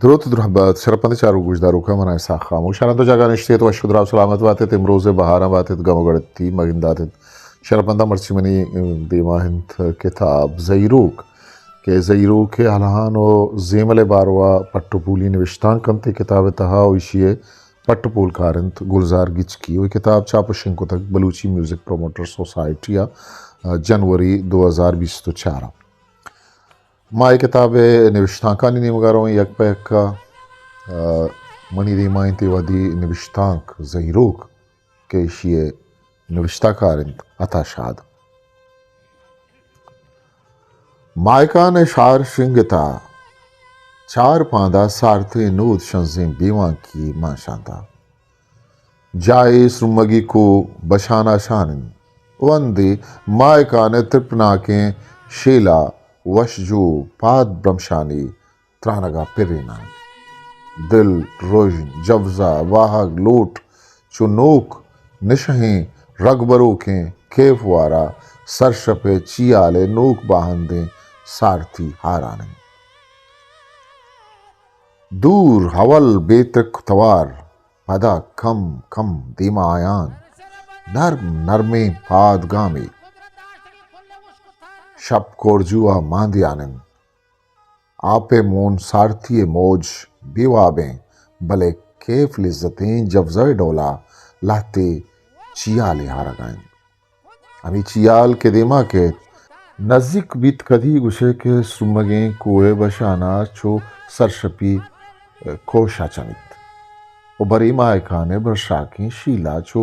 دروت درہبات، شرپند چاروک گوشداروکاں، من اسحاق خاموش۔ ہر دو جاگہ نشتیت، وش و دراہ سلامت باتیت، امروز بہاراں باتیت، گم و گڑتی مگنداتیت۔ شرپنداں، مرچی منی دیما انت کتاب زہیروک، کہ زہیروک ء الہان و زیمل ء باروا پٹ و پولی نوشتانک انت اے کتاب ء تہا، و ایشی ء پٹ و پولکار انت گلزار گچکی، و اے کتاب چاپ و شنگ کتگ بلوچی میوزک پروموٹر سوسائٹی ء جنوری دو ہزار بیست و چار ء۔ ما اے کتاب ء نوشتانکانی نیمگا رویں یک پہ یکا۔ آ، منی دیما انت اے وہدی نوشتانک زہیروک، کہ ایشی ء نوشتہ کار انت عطا شاد۔ ماہکان ء شار شنگتا، چار پاندا سارتیں نود شنزیں بیوانکی مانشانتا۔ جاہے سرمگی کو بشانا شان انت۔ و اندے ماہکان ء ترپناکیں شیلا وشجو پاد برمشانی ترانگا پریناں۔ دل، رژن، جوزہ، واہگ، لوٹ، چو نوک نشہیں رگبروکیں کیف وارا سرشپ ء چیال ء نوک باہندیں سارتی ہاران انت۔ دور، ہول، بے ترک توار، پدا کم کم دیما آیان، نرم نرمیں پاد گامے۔ شپ کورجو ء ماندیان انت۔ آپ ء مون سارتی ء موج بے وابیں، بلے کیف لذتیں جوزہ ء ڈولا لہتے چیالے ہارگا انت۔ ہمے چیال کہ دیما کیت، نزیک بیت، کدی گوشے کہ سرمگیں کوہ ء بشانا چو سرشپی کوشا چمیت و برے ماہکان ء برشاکیں شیلا چو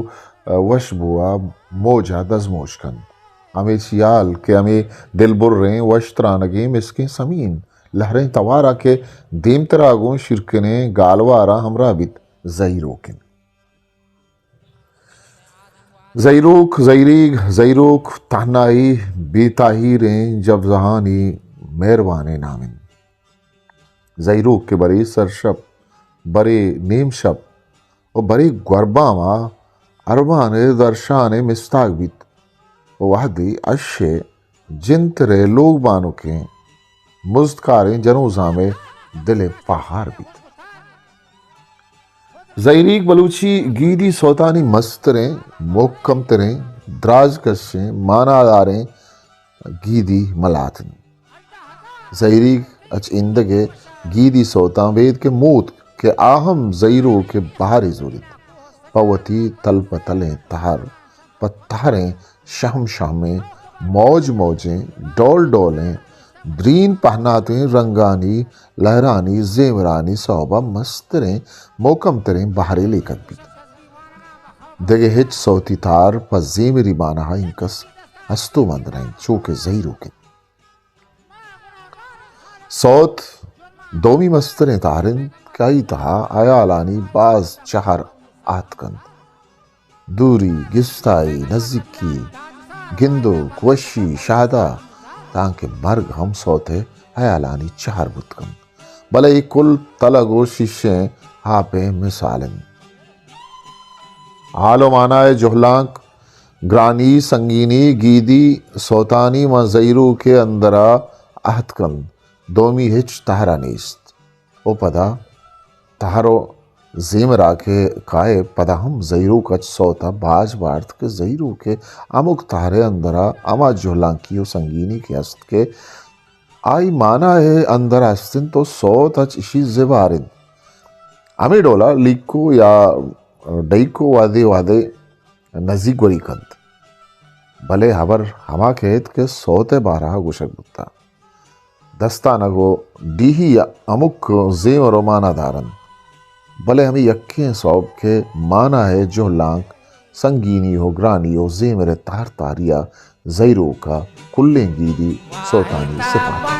وشبو ء موجا دزموش کنت۔ ہمے چیال کہ ہمے دلبریں وش ترانگیں مسکیں سمین لہریں توارا کہ دیمترا گوں شیرکنیں گالواراں ہمراہ بیت، زہیروک انت۔ زہیروک، زہیریگ، زہیروک تہنائی بے تاہیریں جبزہانی مہروانیں نام انت۔ زہیروک کہ برے سرشپ، برے نیم شپ و برے گورباما ارمان ء درشان ء مستاگ بیت و وہدے اش ء جنتر ء لوگ بانکیں مزدکاریں جنوزام ء دل ء پہار بیت۔ زہیریگ بلوچی گیدی سوتانی مستریں، محکم تریں، دراج کشیں، ماناداریں گیدی ملات انت۔ زہیریگ اچ ایندگہ گیدی سوتاں بید کہ موت کہ آ ہم زہیروک ء بہرے زوریت۔ پہ وتی تل پہ تلیں تہر، پہ تہریں شہم شہمیں، موج موجیں، ڈول ڈولیں، درین پہناتیں رنگانی، لہرانی، زیمرانی سوبا مستریں، محکم تریں بہرے لیکگ بیت۔ دگہ ہچ سوتی تار پہ زیمری مانہا اینکس استو مند نہ انت، چو کہ زہیروک انت۔ سوت دومی مستریں تہر انت کہ آئی تہا ہیالانی باز چہر آتک انت۔ دوری، گستائی، نزیکی، گندوک، وشی، شہدا، تانکہ مرگ ہم سوت ء ہیالانی چہر بوت کنت۔ بلے اے کل تلگ و شیشیں آپ ء مثال انت۔ حال و مانا ء جہلانک، گرانی، سنگینی، گیدی، سوتانی ماں زہیروک ء اندرا اہت کنت، دومی ہچ تہرا نیست۔ و پدا تہر و زیمرا کہ کائے، پدا ہم زہیروک اچ سوت ء باج بارت کہ زہیروک ء ہمک تہر ء اندرا ہما جہلانکی و سنگینی کہ است کہ آئی مانا ء اندر است انت و سوت اچ اشی زبار انت۔ ہمے ڈولا لیکو یا ڈیکو وہدے وہدے نزیک گوری کنت، بلے ہبر ہما کیت کہ سوت ء بارہ ء گوشگ بوتہ۔ دستانگ و ڈیہی ہمک زیمر و مانا دار انت، بلے ہمے یکیں سوب کہ مانا ء جہلانک، سنگینی و گرانی و زیمر ء تہر تہری ء زہیروک ء کلیں گیدی سوتانی صفات انت۔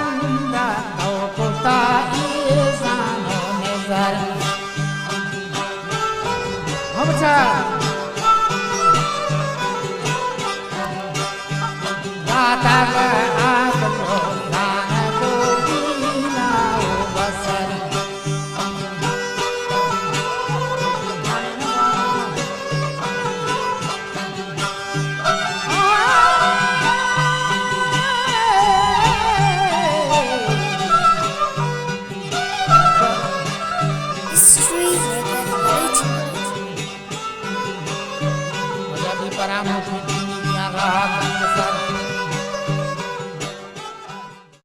رام و دنیا را